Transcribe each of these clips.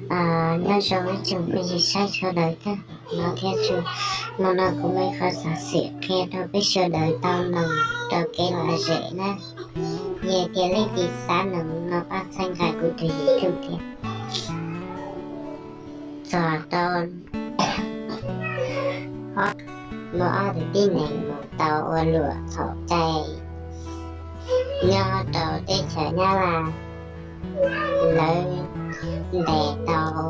Nyob zoo ib tsoom phooj ywg saib sawv daws thiab no thiab tsu, hmo no kuv muaj ib qho xov xwm qhia rau peb sawv daws tau mloog rau kev lom zem na. Yog tias leej twg xav mloog no pab txhawb nqa kuv tus YouTube thiab. Txog rau muaj ob tug tib neeg mus tau ua luam txhaum cai nyob rau teb chaws Nyab Laj. Lawv ntes tau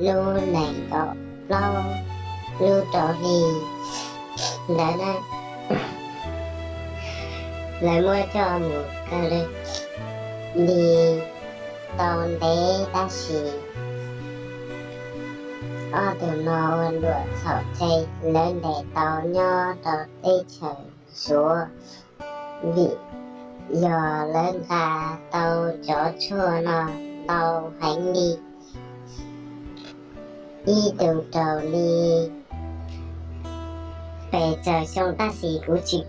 lub nees nkaum plaub lub rau hli ntawd na. Lawv muab coj mus kaw li tau ntev tab sis ob tug no ua luam txhaum cai, lawv ntes tau nyob rau teb chaws Suav, vim yog lawv nqa tau cov tshuaj no ntau heev li. Ib tug raug li pes tsawg xyoo tab sis kuv tsis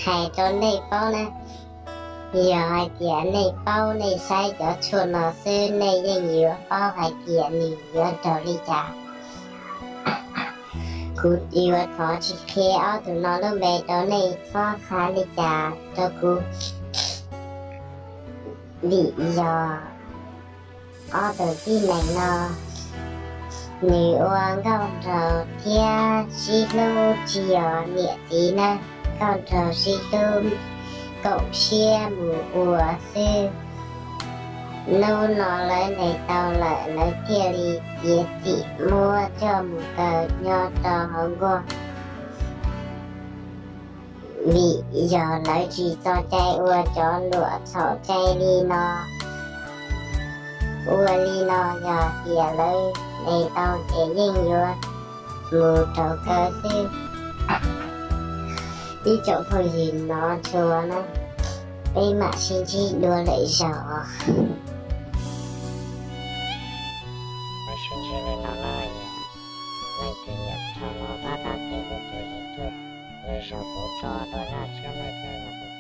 hais rau nej paub na. Yog hais tias nej paub, nej saib cov tshuaj no xwb nej yeej yuav paub hais tias nws yuav raug li cas. Kuv yuav thov tsis qhia ob tug no lub npe rau nej txhob xav li cas rau kuv, vim yog ob tug tib neeg no nws ua nkauj nraug thiab sib hlub, tsis yog niam txiv na, nkauj nraug sib hlub koom siab mus ua xwb. Hnub no lawv ntes tau lawm lawv thiaj li txiav txim muab coj mus kaw nyob rau hauv nkuaj, vim yog lawv tsis txo cai ua cov luam txhaum cai li no. Ua li no yog tias lawv ntes tau ces yeej yuav mus raug kaw xwb. Ib tsoom phooj ywg nov tshua na, peb mam sib ntsib dua lwm zaus. Sib ntsib li no na, yog leej twg nyiam dhau no pab tab txhawb kuv tus YouTube, lwm zaus kuv tso dua zaj tshiab lawm thiab.